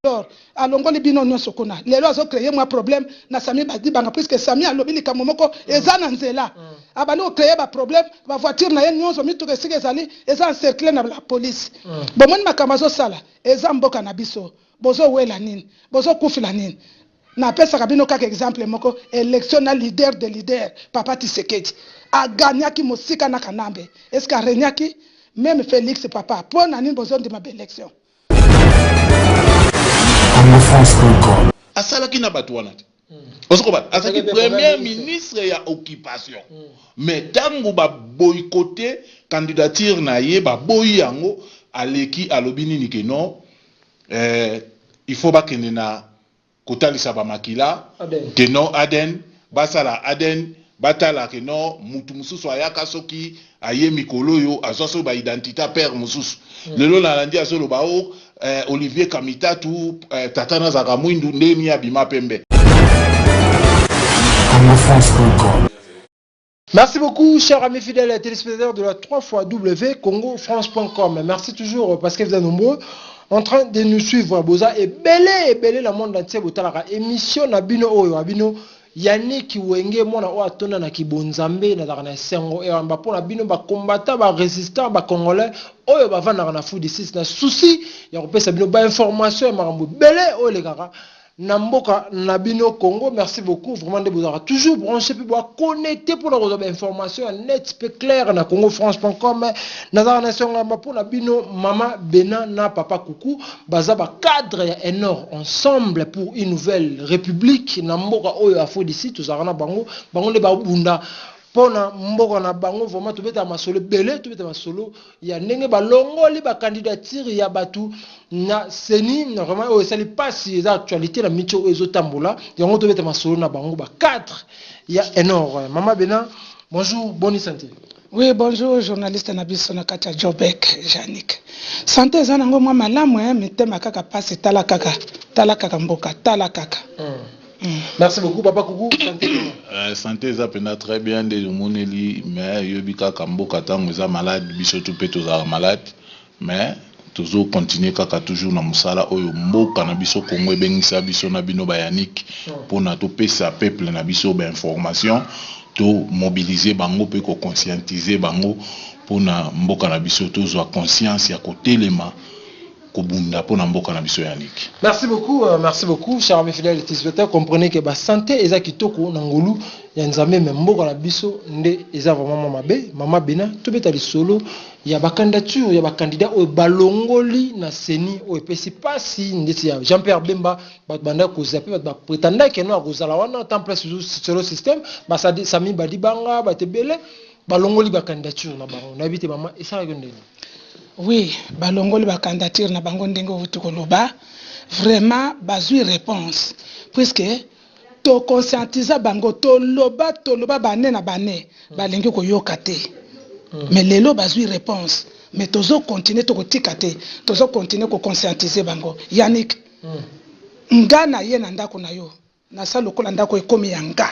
Alors alongoli bino nionso kuna lelo azo cree mua problème na Samy Badibanga puisque Samy alobi likambo moko eza na nzela abandi ko cree ba problème ba voiture na ye nionso mituka esika ezali eza encercle na la police bomoni makambo azo sala eza mboka na biso bozo wela nini bozo kufela nini na pesaka bino kaka exemple moko election na leader de leader papa Tshisekedi a gagnaki mosika na Kanambe est ce que a regnaki meme Felix papa pona nini bozo ndima ba election Congofrance.com. Asalaki na batu wana te. Ozo comprendre? Azalaki premier ministre ya occupation. Mais tango ba boycotter candidature na ye, ba boyi yango, aleki alobi nini que non, eh, il faut bakende na kotalisa ba makila que non ADN, basala ADN, batala que non mutu mususu ayaka soki aye mikolo oyo azwa soki ba identite ya père mususu. Lelo nalandi azoloba oh eh, Olivier Kamitatu eh, tata nazalaka mwindu ndenge nini abima pembe. Congofrance.com. Merci beaucoup, chers amis fidèles téléspectateurs de la 3 fois W congofrance.com. Merci toujours parce que vous êtes nombreux en train de nous suivre. Boza ebele ebele na monde entier botalaka émission na bino oyo abino Yannick Wenge mwana oyo atonda na kibonzambe nazalaka na esengo eyamba mpo na bino ba combattants ba resistants ba congolais oyo bavandaka na Afrique du Sud na souci ya kopesa bino ba information ya makambo ebele oyo elekaka na mboka na bino Congo. Merci beaucoup vraiment nde bozalaka toujours branché mpe boa connecté mpo na kozwa ba information ya net mpe claire na congofrance.com. Nazalaka na esengo yamba mpo na bino mama Bena na papa Kuku, baza ba cadre ya Enor ensemble pour une nouvelle république na mboka oyo Afrique du Sud. Tozalaka na bango, bango nde babunda mpo na mboka na bango. Vraiment tobetaka masolo ebele, tobeta masolo ya ndenge balongoli ba candidature ya batu na CENI, vraiment oyo esali pasi, eza actualité na micho oyo ezotambola yango. Tobeta masolo na bango ba cadre ya Enor. Mama Bena, bonjour, bonne santé. Oui, bonjour journaliste na biso na kati ya Jobek Janik. Santé eza nango mwa malamu eh, mitema kaka pasi, tala kaka, tala kaka mboka, tala kaka. Merci beaucoup papa Kuku, santé comment? Santé eza mpenza très bien nde omoneli, mais yobi kaka mboka ntango eza malade, biso tu mpe tozalaka malade, mais tozo continuer kaka toujours na mosala oyo mboka na biso Congo ebengisa biso na bino ba Yannick mpona topesa peuple na biso ba information, to mobiliser bango mpe ko conscientiser bango mpona mboka na biso tozwa conscience ya kotelema kobunda mpona mboka na biso Yannick. Merci beaucoup, merci beaucoup, chers amis fidèles téléspectateurs. Comprenez que ba santé eza kitoko na ngolu ya Nzambe, mais mboka na biso nde eza vraiment mwa mabe. Mama Bena, tobeta lisolo ya ba candidature ya ba candidat oyo balongoli na CENI oyo epesi pasi ndeti ya Jean-Pierre Bemba. Bato bandaki kozela mpe bato bapretendaki no akozala wana temps place selon système basadi Sami Badibanga, bato ebele balongoli ba candidature na bango. Nayebi te mama, esalaki ndenge? Oui, balongoli ba candidature na bango ndenge outi koloba, vraiment bazwi réponse puisque to conscientisa bango, toloba toloba bane na bane balingi koyoka te, mais lelo bazwi réponse. Mais tozo continuer, tokotika te, tozo continuer ko conscientiser bango. Yannick, nga na ye na ndako na yo, nasala lokola ndako ekomi ya nga,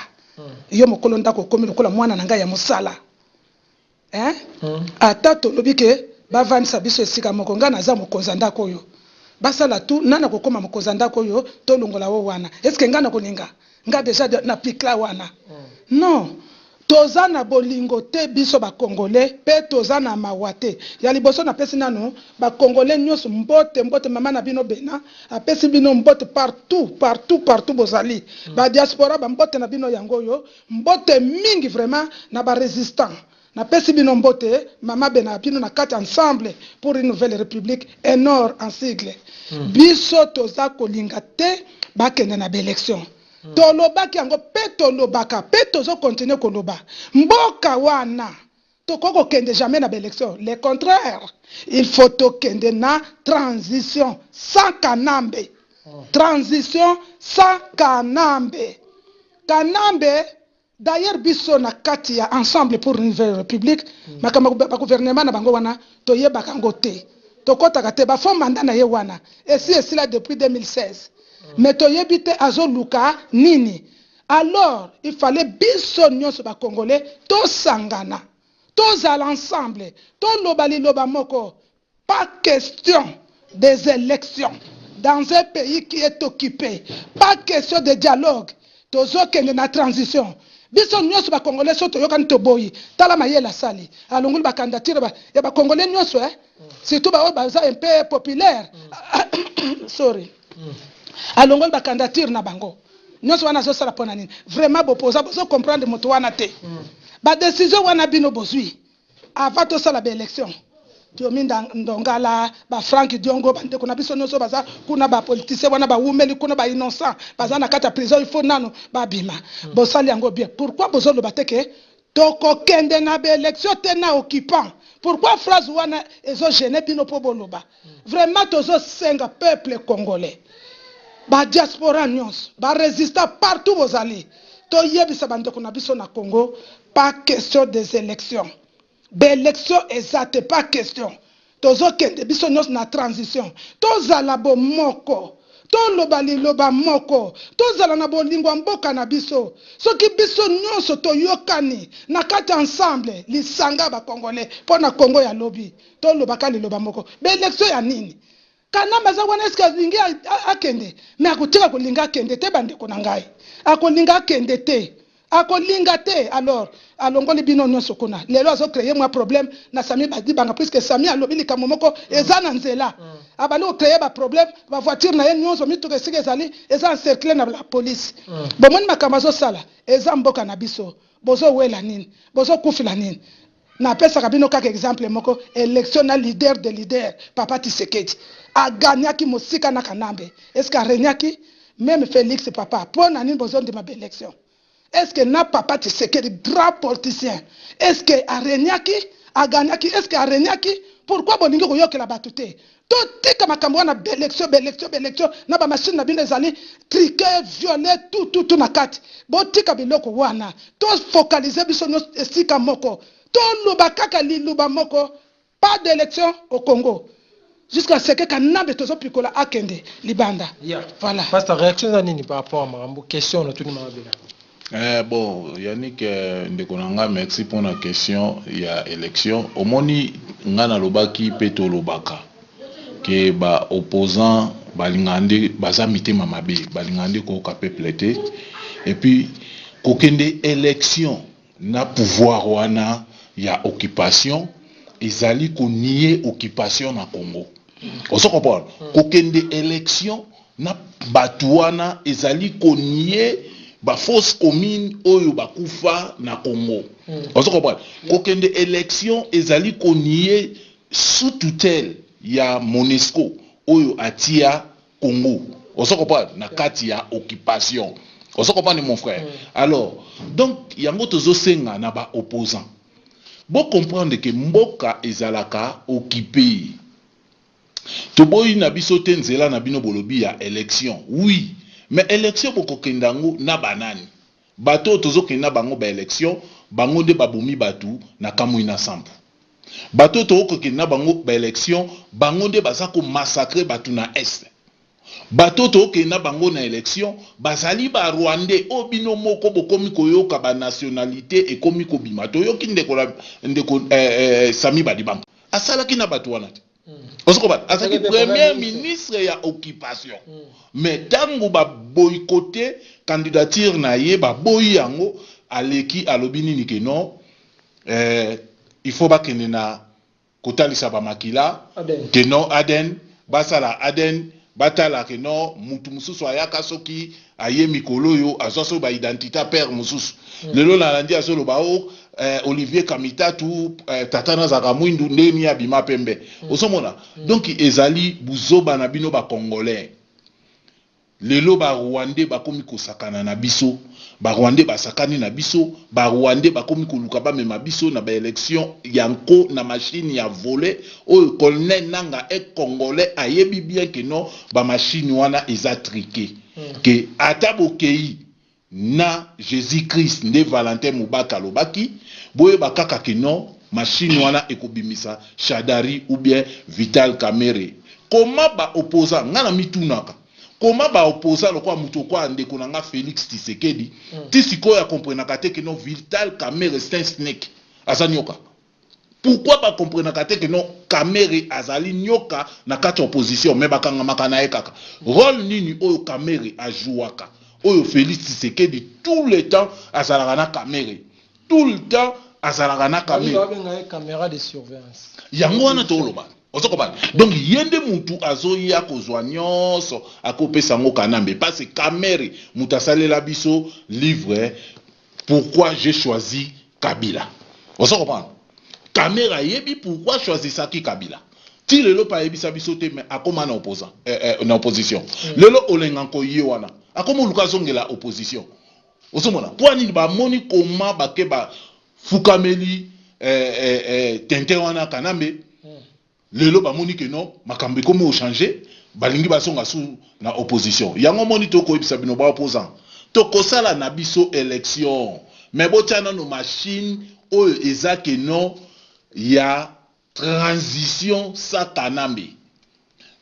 yo mokolo ndako okomi lokola mwana na ngai ya mosala, hein? Ata tolobi ke bavandisa biso esika moko, nga naza mokonzi ya ndako oyo, basala tu nana kokóma mokonzi ya ndako oyo, tolongola o wana, est-ce nga na kolinga nga déjà na pikla wana? Non, toza na bolingo te biso bakongolais, mpe toza na mawa te. Ya liboso, napesi nanu bakongolais nyonso mbote, mbote. Mama na bino Bena apesi bino mbote partout, partout, partout bozali, badiaspora, bambote na bino yango oyo. Mbote mingi vraiment na barésistant, napesi bino mbote. Mama Bena bino na kati Ensemble pour une nouvelle république, Enor en sigle. Biso toza kolinga te bakende na baélection. Tolobaki yango mpe tolobaka mpe tozokontinue koloba, mboka wana tokoki kokende jamais na baélection. Le contraire, il faut tokende na transition sans Kanambe, transition sans Kanambe. Kanambe d'ailleurs, biso na kati ya Ensemble pour une nouvelle république, makambo bagouvernement na bango wana toyebaka yango te, tokɔtaka te. Bafond mandat na ye wana esi esila depuis 2016, mais toyebi te azoluka nini. Alors il fallait biso nyonso bacongolais tosangana, tozala ensemble, toloba liloba moko: pas question des élections. Dans un pays qui est occupé, pas question de dialogue. Tozokende na transition. Biso nyonso bacongolais so toyokani, toboyi. Tala mayele asali, alongoli bacandidature ya bacongolais nyonso, eh? Surtout baoyo baza un peu populaire. Sorry, alongoli bacandidature na bango nyonso wana. Azosala mpo na nini? Vraiment, bopoza bozocomprendre moto wana te. Badécision wana bino bozwi avant tosala baélection, Diomi Ndongala, bafrank Diongo, bandeko na biso nyonso baza kuna, bapoliticien wana bawumeli kuna, bainnocent baza na kati ya prison, il faut nano babima. Bosali yango bien. Pourquoi bozoloba te ke tokokende na baélection te na occupant? Pourquoi phrase wana ezogêner bino mpo boloba? Vraiment, tozosenga peuple congolais, badiaspora nyonso, barésistant partout bozali, toyebisa bandeko na biso na Congo: pas question des élections. Baélection eza te, pas question. Tozokende biso nyonso na transition. Tozala bomoko, toloba liloba moko, tozala na bolingo ya mboka na biso. Soki biso nyonso toyokani na kati ensemble, lisanga ya bacongolais mpo na Congo ya lobi, tolobaka liloba moko. Baélection ya nini? Kanambe aza wana, eske alingi akende? Me akotika kolinga akende te. Bandeko na ngai, akolinga akende te, akolinga te. Alors alongoli bino nyonso kuna. Lelo azocréer mwa problème na Sami Badibanga, puisque Sami alobi likambo moko eza na nzela. Abandi kocréer baproblème, bavoiture na ye nyonso, mituka esika ezali eza encerclé na la police. Bomoni makambo azosala? Eza mboka na biso. Bozowela nini? Bozokufila nini? Napesaka bino kaka exemple moko: élection na leader de leader, papa Tshisekedi, agagnaki mosika na Kanambe. Est ce que arégnaki? Même Félix, papa, mpo na nini bozondima baélection? Est ce que na papa Tshisekedi, grand politicien, est ce que arégnaki? Agagnaki? Est ce que arégnaki? Pourquoi bolingi koyokela bato te? Totika makambo wana, baélection, baélection, baélection na bamachine na bino ezali truqué, violé, tout, tout, tout na kati. Botika biloko wana, tofocaliser biso nyonso esika moko, toloba kaka liloba moko: pas d'élection au Congo jusqu'à ce que Kanambe tozopikola akende libanda. Voilà. Pasteur, réaction eza nini par rapport à makambo question natuni mabela? Bon, Yannick, ndeko na nga, merci mpona question ya élection. Omoni, nga nalobaki mpe tolobaka ke baopposant balingaka nde, baza mitema mabe, balingaka nde koyoka peuple te. Et puis kokende élection na pouvoir wana ya occupation ezali konier occupation na Congo. Ozo comprendre? Kokende élection na bato wana ezali konier bafosse commune oyo bakufa na Congo. Ozo comprendre? Kokende élection ezali konier sous tutelle ya Monusco oyo atia Congo, ozo comprendre, na kati ya occupation. Ozo comprendre, mon frère? Alors donc yango tozosenga na baopposant bocomprendre ke mboka ezalaka occupé. Toboyi na biso te nzela na bino bolobi ya élection, oui, mais élection bokokende yango na banani? Bato oyo tozokende na bango baélection, bango nde babomi bato na Kamwina Nsapu. Bato oyo tokokende na bango baélection, bango nde baza komassacrer bato na Est. Bato oyo tokokende na bango na élection bazali barwandais oyo bino moko bokomi koyoka banationalité ekomi kobima. Toyoki ndeko, ndeko Sami Badibanga asalaki na bato wana te. Ozokoba azalaki premier ministre ya occupation, mais ntango baboycotter candidature na ye, baboyi yango, aleki alobi nini? Ke non, il faut bakende na kotalisa bamakila, ke non, ADN, basala ADN, batala ke non, mutu mosusu ayaka soki aye mikolo oyo azwa soki baidentité père mosusu. Lelo nalandi azoloba o Olivier Kamitatu, tata nazalaka mwindu, ndenge nini abima pembe? Ozomona? Donc ezali buzoba na bino bacongolais. Lelo barwandais bakomi kosakana na biso, barwandais basakani na biso, barwandais bakomi koluka bamema biso na baélection ya nko na machine ya volé oyo colonel Nanga e congolais ayebi bien ke non, bamachine wana eza truqué, ke ata bokei na Jésus Christ nde Valentin Mubaka alobaki, boyeba kaka ke non, machine wana ekobimisa Shadari ou bien Vital Kamerhe. Koma baopposant, nga na mitunaka koma baopposant lokola moto okoya ndeko na nga Félix Tshisekedi, ti sikoyo akomprenaka te ke non, Vital Kamerhe c'est un snake, aza nyoka. Pourquoi bakomprenaka te ke non, Kamerhe azali nyoka na kati ya opposition, mais bakangamaka na ye kaka. Role nini oyo Kamerhe ajouaka, oyo Félix Tshisekedi tout le temps azalaka na Kamerhe, tout le temps azalaka na Kamerhe? Babenga ye caméra de surveillance. Yango wana toloba, ozo comprendre? Donc ye nde mutu azoya kozwa nyonso, akopesa yango Kanambe, parce que Kamerhe mutu asalela biso livre "Pourquoi j'ai choisi Kabila". Ozo comprendre? Kamerhe ayebi pourquoi choisisaki Kabila. Ti lelo mpe ayebisa biso te, mais akóma na opposant, na opposition. Lelo Olenga Nkoyi ye wana akóma oluka azongela opposition. Ozomona mpo nini? Bamoni koma bake bafukameli tintin wana Kanambe. Lelo bamoni ke non, makambo ekomi ochanger, balingi bazonga su na opposition. Yango moni tokoyebisa bino baopposant, tokosala na biso élection, mais botia nano machine oyo eza ke non, ya transition sa Kanambe,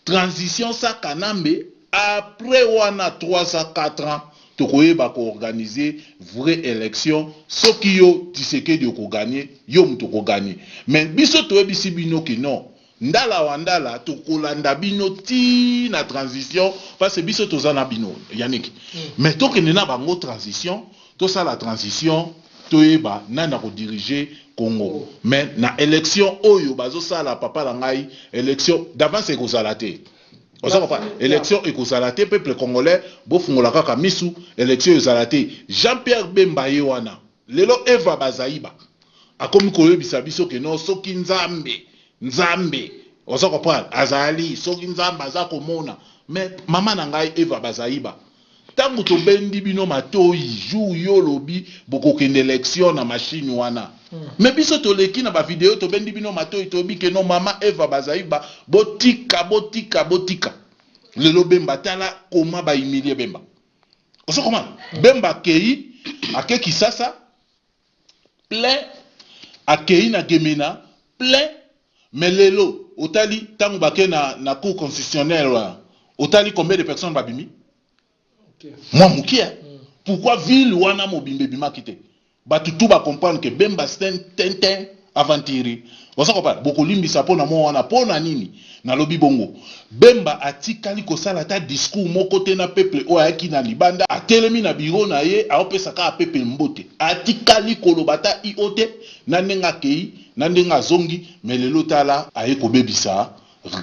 transition sa Kanambe. Après wana 3 à 4 ans, tokoyeba koorganiser vraie élection. Soki yo Tshisekedi okogagner, yo moto okogagner, mais biso toyebisi bino ke non, ndala wa ndala, tokolanda bino ti na transition, parce que biso toza na bino, Yannick. Mais tokende na bango transition, tosala transition, toyeba nani akodiriger Congo. Mais na élection oyo bazosala, papa na ngai, élection d'avance ekozala te. Oza papa, élection ekozala te. Peuple congolais, bofungola kaka misu, élection ezala te. Jean Pierre Bemba ye wana lelo, Eva Bazaiba akomi koyebisa biso ke non, soki Nzambe, Nzambe, oza comprendre, azali, soki Nzambe aza komona. Mais mama na ngai Eva Bazaiba, ntango tobendi bino matoi jour yo olobi bokokende élection na machine wana, mais biso toleki na bavideo, tobendi bino matoi, toyebi ke non, mama Eva Bazaiba, botika, botika, botika. Lelo Bemba, tala koma bahumilie Bemba. Ozo komana? Bemba akei, ake Kisasa plein, akei na Gemena plein, mais lelo otali ntango bake na Cour constitutionnelle wana, otali combien de personnes babimi? Mwa moke. Pourquoi ville wana mobimba ebimaki te? Bato tu bacomprendre ke Bemba c'est un tintin aventurier. Oza comprendre? Bokolimbisa mpo na mwa wana. Mpo na nini nalobi bongo? Bemba atikali kosala ata discours moko te na peuple oyo ayaki na libanda. Atelemi na biro na ye, aopesa kaka peuple mbote, atikali koloba ata io te na ndenge akei, na ndenge azongi. Mais lelo tala, aye kobebisa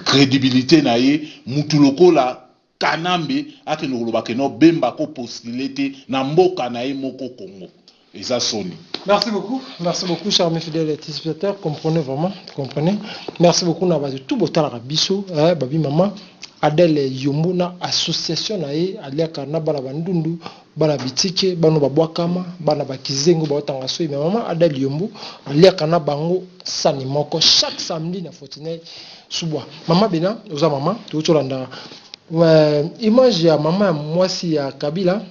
crédibilité na ye. Mutu lokola Kanambe akende koloba ke non, Bemba akopostuler te na mboka na ye moko Congo, eza soni. Merci beaucoup. Merci beaucoup, chers mes fidèles téléspectateurs. Comprenez vraiment, comprenez. Merci beaucoup, na bato tout botala biso, hein, babi maman Adèle Yombo na association na ye aliaka na bana bandundu, bana bitike, bana babwakama, bana bakizengo baotanga so. Mais maman Adèle Yombo aliaka na bango sani moko chaque samedi na Fortunel Subwa. Maman Bena, oza maman, tozolanda image ya mama ya mwasi ya Kabila,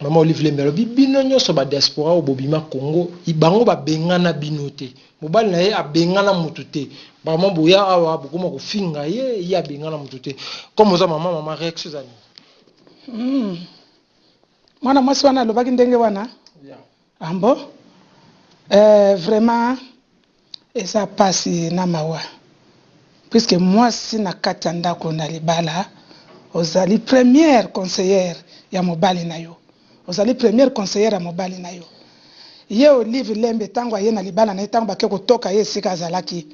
mama Olive Lembe, alobi bino nyonso badiaspora oyo bobima Congo, bango babengana bino te, mobali na ye abengana motu te. Bama boya awa, bokoma kofinga ye, ye abengana motu te. Comme oza mama, mama, réaction eza nini? Mwana mwasi wana alobaki ndenge wana ambo, vraiment eza pasi na mawa, puisque mwasi na kati ya ndako na libala ozali première conseillère ya mobali na yo, ozali première conseillère ya mobali na yo. Ye Olive Lembe, ntango aye na libala na ye, ntango bake kotoka ye esika azalaki,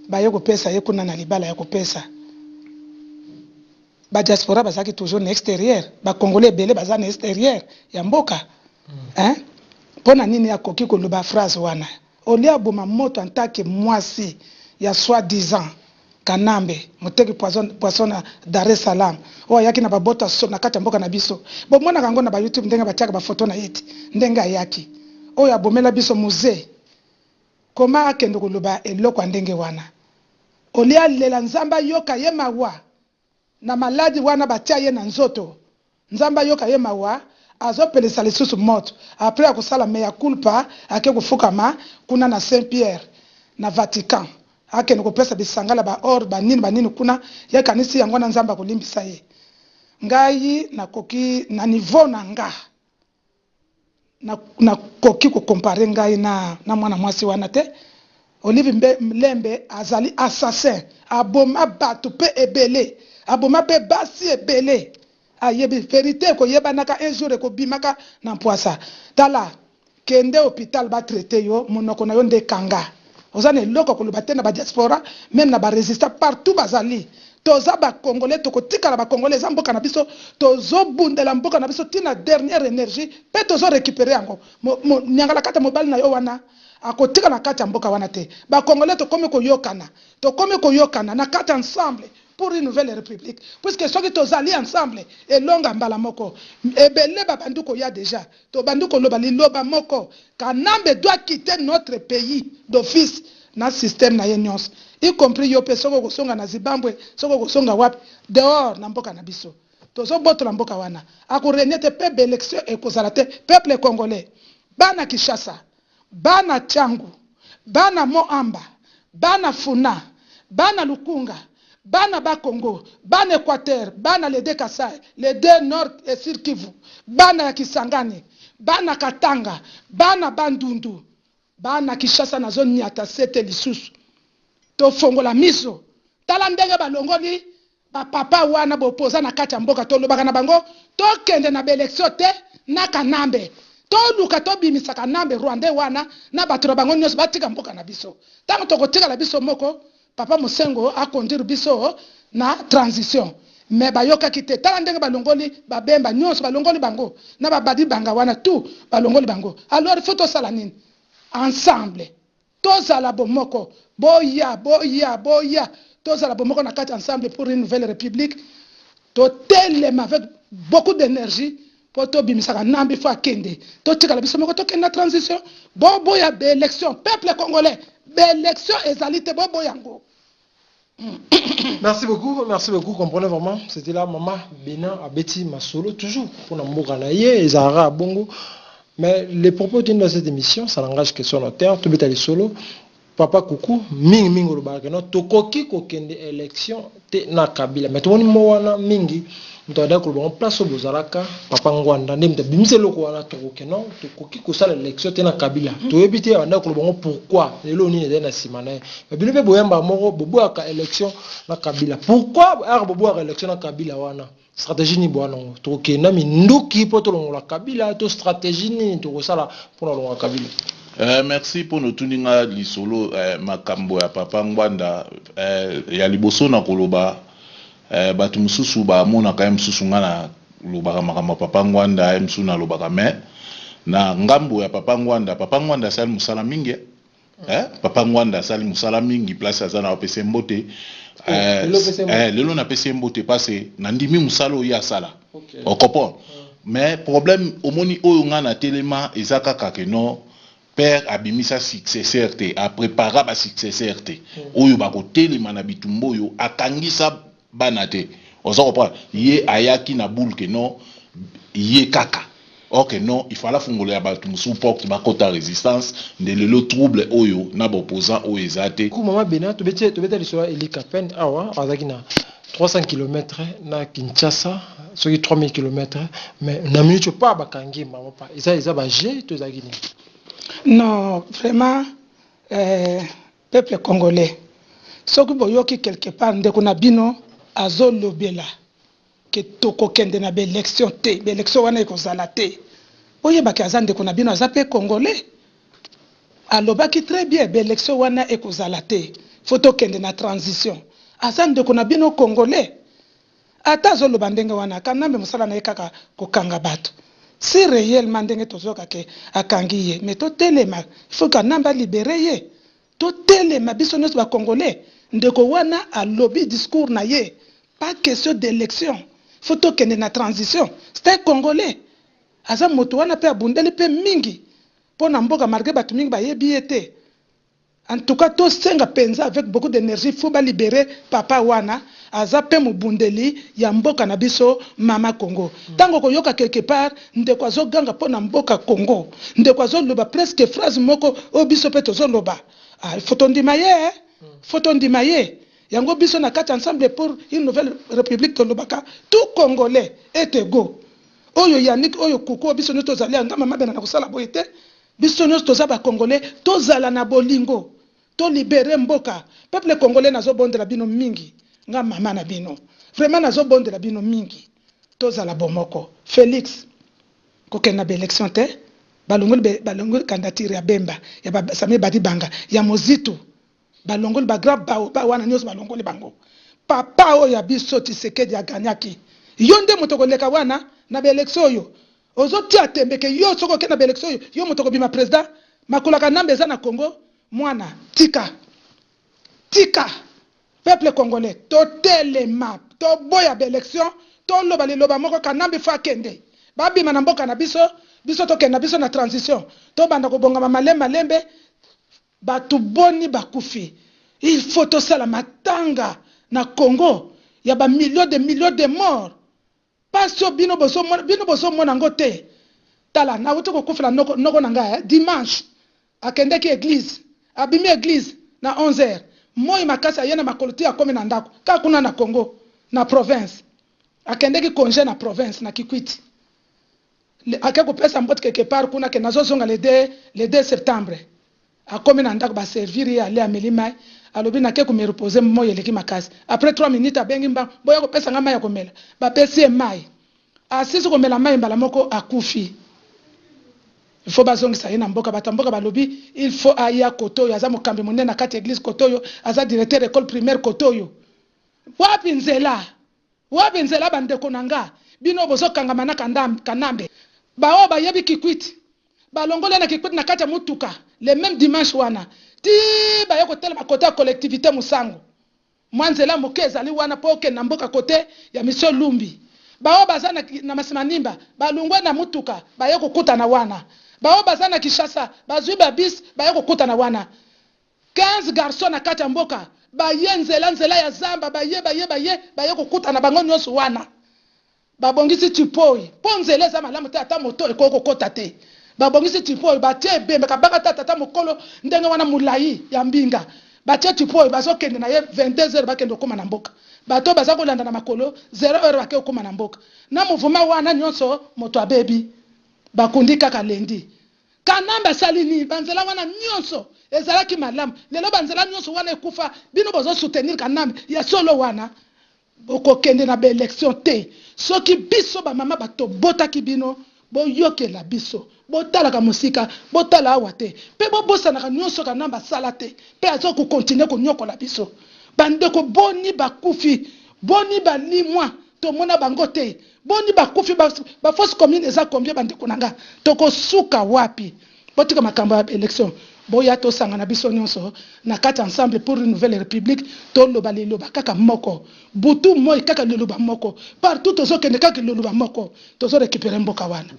baye kopesa ye kuna na libala ya kopesa, badiaspora bazalaki toujours na extérieur, bacongolais ebele baza na extérieur ya mboka, hein? Mpo na nini akoki koloba phrase wana? Olie aboma moto en tant que mwasi ya soi-disant Kanambe, moteki poison, poisson na Dar es Salaam, oyo ayaki na babota so na kati ya mboka na biso. Bomonaka yango na baYouTube ndenge batiaka bafoto na ye ti ndenge ayaki, oyo abomela biso musée. Koma akende koloba eloko ya ndenge wana? Olie alela Nzambe ayoka ye mawa na maladi wana batia ye na nzoto, Nzambe ayoka ye mawa, azopelisa lisusu moto. Après akosala mea culpa, ake kofukama kuna na Saint Pierre na Vatican, akende kopesa bisangala baor banini banini kuna, ye kanisi yango na Nzambe akolimbisa ye. Ngai nakoki na niveau na nga, nakoki kocomparer ngai na mwana mwasi wana te. Olive Mbe Lembe azali assassin, aboma batu pe ebele, aboma pe basi ebele. Ayebi verite ekoyebanaka un jour ekobimaka na mpuasa. Tala kende hopital ba traiter yo monoko na yo nde ekanga. Oza na eloko ya koloba te na ba diaspora meme na ba resistants partout bazali. Toza ba congolais tokotikala ba congolais eza mboka na biso tozo bundela mboka na biso ti na dernière energie pe tozo recuperer yango. Niangalakata mobali na yo wana akotikala na kati ya mboka wana te. Ba congolais tokomi koyokana tokomi koyokana na kati ensemble pour une nouvelle republique puisque soki tozali ensemble elonga mbala moko ebele babandi koya dejà tobandi koloba liloba moko kanambe doit quitter notre pays d'office na système na ye nionso y compris yo pe soki okosonga na zibambwe soki okosonga wapi dehors na mboka na biso tozobotola mboka wana ako regner te pe b'election ekozala te peuple congolais bana Kinshasa Bana Tshangu, bana Moamba, bana Funa, bana Lukunga, bana Bas Congo, bana Equateur, bana les deux Kasaï, les deux Nord et Sud Kivu, bana ya Kisangani, bana Katanga, bana Bandundu, bana Kinshasa nazo niata sete lisusu. Tofongola miso. Tala ndenge balongoli Ba papa wana bopoza na kati ya mboka tolobaka na bango tokende na b'election te na kanambe toluka tobimisa kanambe rwandais wana na batu na bango nionso batika mboka na biso tango tokotikala biso moko papa mosengo a conduire biso na transition mais bayokaki te tala ndenge balongoli ba bemba nionso balongoli bango na ba badibanga wana tout balongoli bango alors il faut tosala nini ensemble Tozala bomoko boya boya boya tozala bomoko na kati ensemble pour une nouvelle republique totelema avec beaucoup d'energie po tobimisa kanambe il faut akende totikala biso moko tokende na transition boboya ba election peuple congolais ba election ezali te boboya yango. Merci beaucoup, merci beaucoup. Comprenez vraiment, c'était là maman Bénin Abeti Masolo, toujours pour Namboka na ye, Zara Bongo. Mais les propos tenus dans cette émission, ça n'engage que son auteur, tout les solo. Papa Kuku, mingi mingi olobaka no tokoki kokende élection te na Kabila. Mais tomoni mo wana mingi moto adaki koloba ngo place oyo bozalaka papa Ngwanda nde moto abimisi eloko wana tokoki no tokoki kosala élection te na Kabila. Toyebi te abandaki koloba ngo pourquoi lelo nini ezali na nsima na ye. Mais bino pe boyamba moko boboyaka election na Kabila. Pourquoi heure boboyaka election na Kabila wana? Strategie nini boa nango? Tokokende na minduki po tolongola Kabila to strategie nini tokosala pona kolongola Kabila? Eh, merci pona otuni nga lisolo eh, makambo ya papa Ngbanda eh, ya liboso na koloba eh, bato mosusu bamonaka ye mosusu nga na lobaka makambo ya papa Ngbanda ye mosusu nalobaka mais na ngambo ya papa Ngbanda, papa Ngbanda asali mosala mingi eh. Eh, papa Ngwanda asali musala mingi place aza na opesa ye mbote. Oh, Eh, lelo opesa ye mbote. eh, lelo napesi ye mbote parce nandimi musala oyo ye asala. Okay. O comprendre? Mais problème omoni oyo nga na telema eza kaka que non père abimisa successeur te, a prepara ba successeur te. Oyo bakotelema na bitumba oyo akangisa bana te. Ozo comprendre? Ye ayaki na boule que non ye kaka. Or que non, il fallait afungola ya batu mosusu porte bakota resistance nde lelo trouble oyo na ba opposants oyo eza te. Coucou maman Bena, tobeti tobeta lisolo ya Elie Kapend awa azalaki na 300 kilomètres na Kinshasa soki 3000 kilomètres mais na minute oyo pa bakangi ye maman pa eza eza ba jeux to ezalaki nini? Non vraiment euh peuple congolais soki boyoki quelque part ndeko na bino azo lobela que toko kende na b'election te, b'election wana ekozala te, boyeba que aza ndeko na bino aza pe congolais alobaki très bien b'election wana ekozala te faut tokende na transition aza ndeko na bino congolais ata azo loba ndenge wana kanambe mosala na ye kaka kokanga batu si reellement ndenge tozoyoka que akangi ye mais totelema il faut kanambe a libere ye Totelema biso nionso ba congolais ndeko wana alobi discours na ye pas question d'election faut tokende na transition c'est un congolais aza moto wana pe abundeli pe mingi pona mboka malgre batu mingi bayebi ye te en tout cas tosenga penza avec beaucoup d'energie faut ba libere papa wana aza pe mobundeli ya mboka na biso mama congo tango okoyoka quelque part Ndeko azo ganga pona mboka Congo ndeko azo loba presque phrase moko oyo biso pe tozo loba ah il faut tondima ye eh faut tondima ye yango biso na kati ensemble pour une nouvelle republique tolobaka tout congolais est egaux oyo Yannick oyo kuku oyo biso nioso tozali awa nga mama bena nakosala boye te biso nioso toza ba congolais tozala na bolingo. To liberer mboka. Peuple congolais nazo bondela bino mingi nga mama na bino vraiment nazo bondela bino mingi tozala bomoko. Felix kokende na ba election te balongoli balongoli candidature ya Bemba ya ba Samir Badibanga ya Mozitu balongoli ba grand baobab wana nioso balongoli bango. Papa oyo ya biso Tshisekedi a gagnaki yo nde moto okoleka wana na ba election oyo Ozo tia tembe ke yo soki oke na ba election oyo yo mutu okobima president? Makolo ya kanambe eza na congo mwana tika tika peuple congolais totelema toboya ba election toloba liloba moko kanambe faut akende babima na mboka na biso biso tokende na biso na transition tobanda kobongama malembe malembe batu boni bakufi il faut tosala matanga na congo ya ba millions de millions de morts Pasi oyo bino bozo mona bino bozo mona ngo te tala nawuti kokufela noko noko na nga eh dimanche akendeki eglise abimi eglise na 11 heures moyi makasi aye na makolo ti akomi na ndaku kaka kuna na congo na province akendeki conge na province na kikwiti ake kopesa mbote quelque part kuna ke nazo zonga le 2 le 2 septembre Akomi na ndaku ba servir ye alie ameli mayi alobi nake ko me reposer moyi eleki makasi après 3 minutes abengi mbangu boya kopesa nga mayi ya komela bapesi ye mayi asilisi komela mayi mbala moko akufi il faut bazongisa ye na mboka batu ya mboka balobi il faut aya kote oyo aza mokambi monene na kati ya eglise kote oyo aza directeur ecole primaire kote oyo wapi nzela Wapi nzela ba ndeko na nga bino oyo bozo kangama na kanambe ba oyo bayebi kikwit balongoli ye na kikwit na kati ya mutuka le meme dimanche wana ti baye kotelema cote ya collectivite musango mwa nzela moke ezali wana po okende na mboka cote ya monsieur lumbi ba oyo baza na masimanimba balungwe na mutuka baye kokutana wana ba oyo baza na kinshasa bazui ba bus baye kokutana wana 15 garçons na kati ya mboka baye nzela nzela ya zamba baye baye baye baye kokutana bango nionso wana babongisi tshipoyi po nzela eza malamu te ata moto ekoki kokota te babongisi tshipoyi batie ebembe kabaka ata tata mokolo ndenge wana mulayi ya mbinga batie tshipoyi bazokende na ye 22 heures bakende kokoma na mboka bato baza kolanda na makolo 0 heure bake kokoma na mboka na mouvement wana nionso moto abebi bakundi kaka lundi Kanambe asali nini? Ba nzela wana nionso ezalaki malamu lelo ba nzela nionso wana ekufa bino bozo soutenir kanambe ya solo wana bokokende na ba election te soki biso ba mama ba tobotaki bino boyokela biso botalaka mosika botala awa te pe bobosanaka nionso kanambe asala te pe azo ko continuer koniokola biso ba ndeko boni bakufi boni balimwa tomona bango te Boni bakufi ba ba fosse commune eza combien ba ndeko na nga toko suka wapi botika makambo ya election boya tosangana biso nionso na kati ensemble pour une nouvelle republique toloba liloba kaka moko butu moyi kaka liloba moko partout tozo kende kaka liloba moko tozo recuperer mboka wana.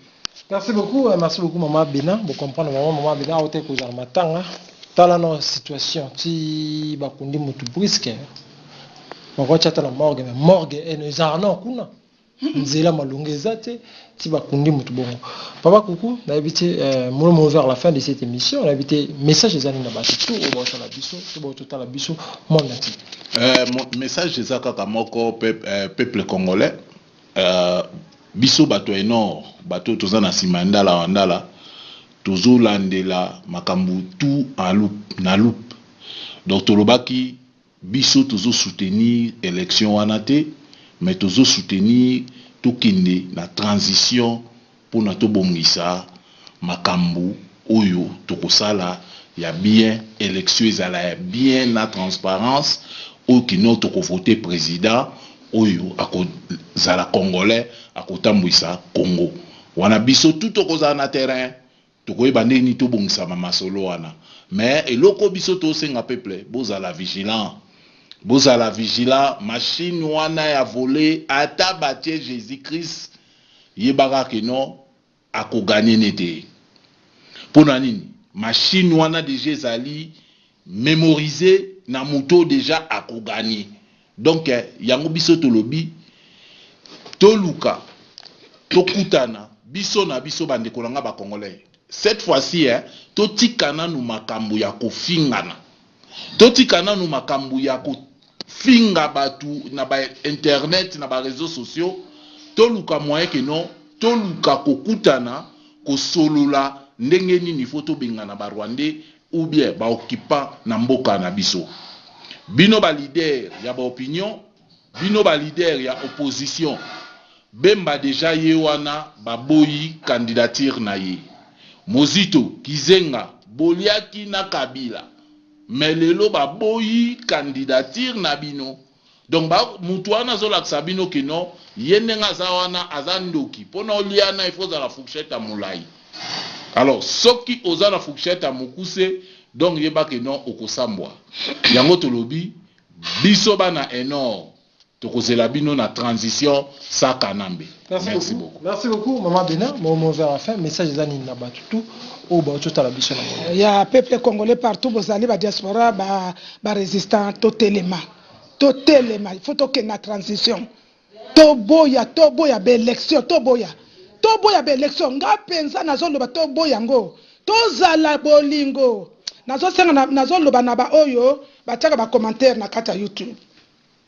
Merci beaucoup, merci beaucoup maman Bena, bo comprendre maman maman Bena aote kozala matanga. Tala no situation ti bakundi mutu brusque. Bakotia ata na morgue mais morgue eno ezalaka nao kuna nzela malonga eza te ti bakundi mutu bongo papa kuku nayebi te euh, molomo vers la fin de cette émission nayebi te message eza nini na bato tout oyo baotala biso to baototala biso monde entier euh, message eza kaka moko pe, euh, peuple congolais euh, biso bato ya nord bato oyo toza na nsima ya ndala wa ndala tozolandela makambo tout en loupe, na loupe donc tolobaki Biso tozo soutenir election wana te mais tozo soutenir tokende na transition pona tobongisa makambu oyo tokosala ya bien, election ezala ya bien na transparence oyo kino toko voter president oyo akozala congolais akotambwisa Congo wana biso tout tokozala na terrain. Tokoyeba ndenge nini tobongisa ba masolo wana. Mais eloko oyo biso tosenga peuple, bozala vigilant. Bozala vigilant, machine wana ya vole ata batie Jesus Christ, yebaka que non ako gagner ne te. Pona nini? Machine wana dejà ezali memorise na moto oyo dejà ako gagner. Donc yango biso tolobi toluka tokutana biso na biso ba ndeko na nga ba congolais cette fois ci hein totika nanu makambo ya kofingana totika nanu makambo ya kofinga batu na ba internet na ba reseaux sociaux toluka moyen que non toluka kokutana kosolola ndenge nini faut tobengana ba rwandais. ou bien ba occupants na mboka na biso. Bino ba leader ya ba opinion, bino ba leader ya opposition, Bemba dejà ye wana baboyi candidature na ye. Mozito, Kizenga boliaki na Kabila mais lelo baboyi candidature na bino. Donc ba mutu wana azolakisa bino que non ye ndenge aza wana aza ndoki pona olia na il faut ozala fourchette ya mulayi. Alors soki oza na fourchette ya mukuse donc yeba que non okosambwa. Yango tolobi biso bana Enor tokozela bino na transition sa Kanambe. Merci, Merci beaucoup. Merci beaucoup maman Bena, mon mot vers la fin message eza nini na batu tout oyo bauti otala biso na monde. Ya peuple congolais partout bozali ba diaspora ba ba resistant totelema. Totelema il faut tokende na transition. Toboya toboya ba election toboya. Toboya ba election nga penza nazoloba toboya yango. Tozala bolingo. Nazosenga nazoloba na ba oyo batiaka ba commentaire na kati ya YouTube.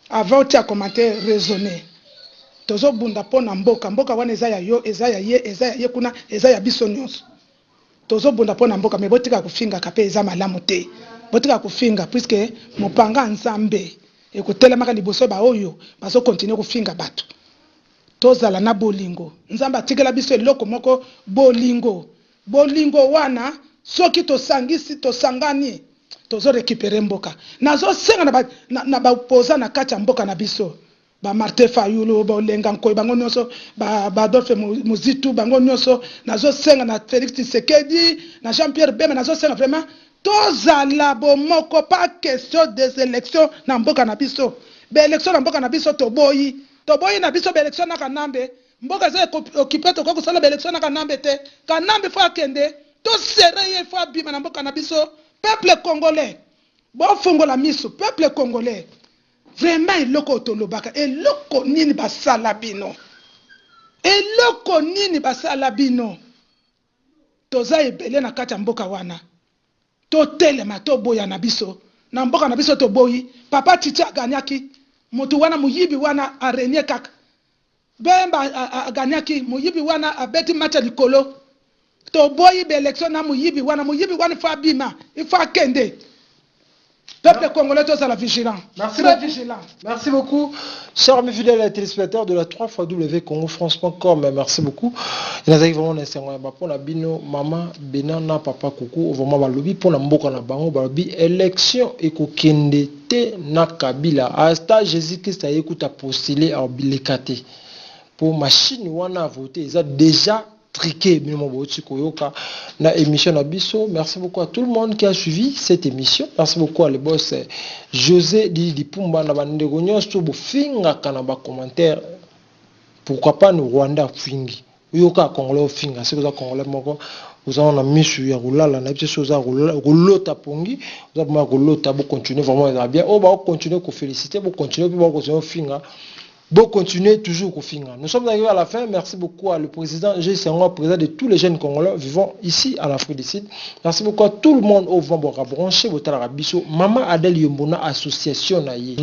Avant otia commentaire raisonner. Tozo bunda pona mboka, mboka wana eza ya yo, eza ya ye, eza ya ye kuna, eza ya biso nionso. Tozo bunda pona mboka mais botika kofingaka pe eza malamu te. Botika kofinga puisque mopanga ya Nzambe ekotelemaka liboso ya ba oyo bazo continuer kofinga batu. Tozala na bolingo. Nzambe atikela biso eloko moko bolingo. Bolingo wana soki tosangisi, tosangani tozo recuperer mboka. Nazo senga na ba na ba opposants na kati ya mboka na biso ba Martin Fayulu, ba Olenga Nkoy bango nionso, ba ba Adolphe Muzitu bango nionso, nazo senga na Felix Tshisekedi, na Jean Pierre Bemba nazo senga vraiment tozala bomoko pas question des elections na mboka na biso. Ba elections na mboka na biso toboyi. Toboyi na biso ba elections na Kanambe. Mboka eza occupe tokoki kosala ba election na kanambe te kanambe faut akende to serre ye faut abima na mboka na biso peuple congolais bofungola misu peuple congolais vraiment eloko oyo tolobaka eloko nini basala bino eloko nini basala bino Toza ebele na kati ya mboka wana totelema toboya na biso na mboka na biso toboyi papa tshitshi a gagnaki mutu wana moyibi wana a regne kaka bemba a gagnaki moyibi wana abeti match ya likolo toboyi ba election na moyibi wana moyibi wana il faut abima il faut akende Peuple congolais tozala vigilant. Merci Très beaucoup. vigilant. Merci beaucoup, chers amis fidèles téléspectateurs de la 3 fois wcongofrance.com. Merci beaucoup. Nazali vraiment na esengo ya ba pona bino mama Bena na papa Kuku vraiment balobi pona mboka na bango balobi élection ekokende te na Kabila. Hasta Jésus-Christ aye kuta postuler a bileka te. Po machine wana à voter eza déjà triqué bino moko bowuti koyoka na émission na biso. Merci beaucoup à tout le monde qui a suivi cette émission. Merci beaucoup à le boss José Didi Pumba na bandeko nyonso bofingaka na ba commentaires. Pourquoi pas nous Rwanda fingi yoka congolais ofinga soki oza congolais moko oza na misu ya kolala na biso soki oza kolota pongi oza vraiment kolota. Bo continuer vraiment ezala bien oyo bao continuer ko féliciter, bo continuer mpe bao continuer ofinga. Bon, continuez toujours kofinga. Nous sommes arrivés à la fin. Merci beaucoup à le président G. Senghor, président de tous les jeunes Congolais vivant ici en Afrique du Sud. Merci beaucoup à tout le monde au vent branché, biso. Maman Adèle Yombo na association na ye.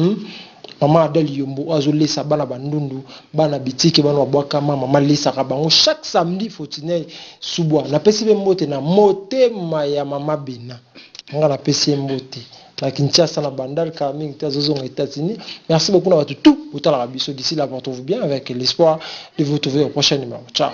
Maman Adèle Yombo azolesa bana bandundu, bana bitike, bana babwakama, mama lesaka bango chaque samedi Fortunel Subwa. Napesi be mbote na motema ya mama Bena. Nga napesi ye mbote. Na Kinshasa na Bandal kala mingi te azozonga États-Unis. Merci beaucoup na bato tout botalaka biso. D'ici là, portez-vous bien avec l'espoir de vous retrouver au prochain numéro. Ciao.